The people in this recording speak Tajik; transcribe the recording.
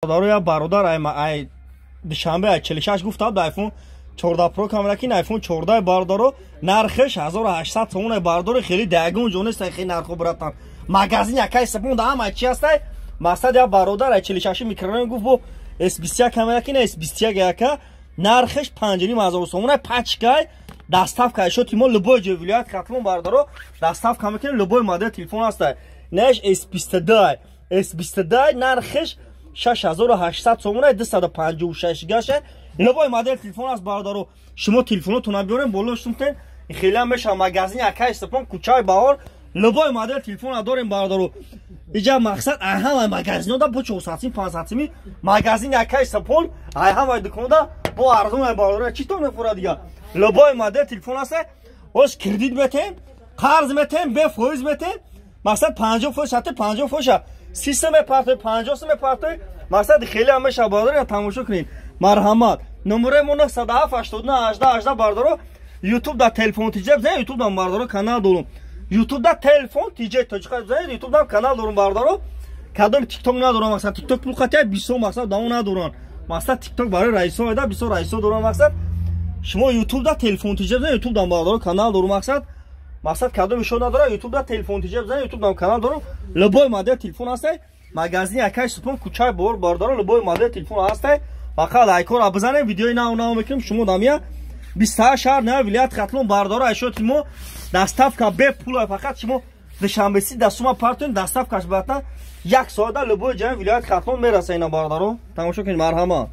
Бародаро, я бародар ай Душанбе, ай 46 гуфта, да iPhone 14 Pro камера ки iPhone 14, бародаро, нархеш 1800 сомон, бародаро. Хеле дагон ҷо нест, хеле нархо, братан. Магазин якай сепон да ҳама чи ҳастай. Мақсад, я бародар ай 46 микрорайон гуфт, бо S21 камера ки S21 яка нархеш 5500 сомон, пачкай. Доставка шо тимо любой ҷои вилоят Хатлон, бародаро, доставка мекунем. Любой модел телефон ҳастай. Наш S22, S22 нархеш 6800 сомон, 256 гаша. Любой модел телефон аст, бародаро. Шумо телефонотона биёрем, боло шумтен, хеле ҳам мешава. Магазин якай сепон, кӯчаи Баҳор, любой модел телефона дорем, бародаро. Иҷа мақсад, ай ҳамаи магазинода бо 400 сим, 500 сими, магазин якай сепон ай ҳамаи дуконода бо арзон, ай бародаро. Чӣ то мефурад дига? Любой модел телефон аст. Оз кредит метем, қарз метем, бефоиз метем. Мақсад, 50%, ҳатто 50%-а 30 мепартой, 50 мепартой. Мақсад, хеле ҳам мешава, бародаро. Тамошо кунед, марҳамат. Номерои мо 907 89 18 18, бародаро. Ютуб да Телефон Тиҷа бизанед, ютуб дам, бародаро, канал дорум. Ютуб да Телефон Тиҷа тоҷика бизанед, ютуб дам канал дорум, бародаро. Кадом Тикток надорам. Мақсад, Тикток пул қатия бисо, мақсад, дамо надоранд. Мақсад, Тикток барои раисо эда, бисо раисо дорам. Мақсад, шумо ютуб да Телефон Тиҷа бизанед, ютуб дам, бародаро, канал дорум. Мақсад, кадом ишо надора, ютуб да Телефон Тиҷа бизанед, ютуб дам канал дорум. Любой модел телефон ҳастай. Магазин якай супон, кӯчаи Бор, бародаро, любой модел телефон ҳастай. Фақат лайкора бизанем, видеои нав нав мекунем. Шумо дамия 28 шаҳр на вилоят Хатлон, бародаро, айшоти мо доставка бепул. Фақат шумо Душанбеси да сума партоем, доставкаш баъдан як соата любой ҷои вилоят Хатлон мераса ина, бародаро. Тамошо кунед, марҳамат.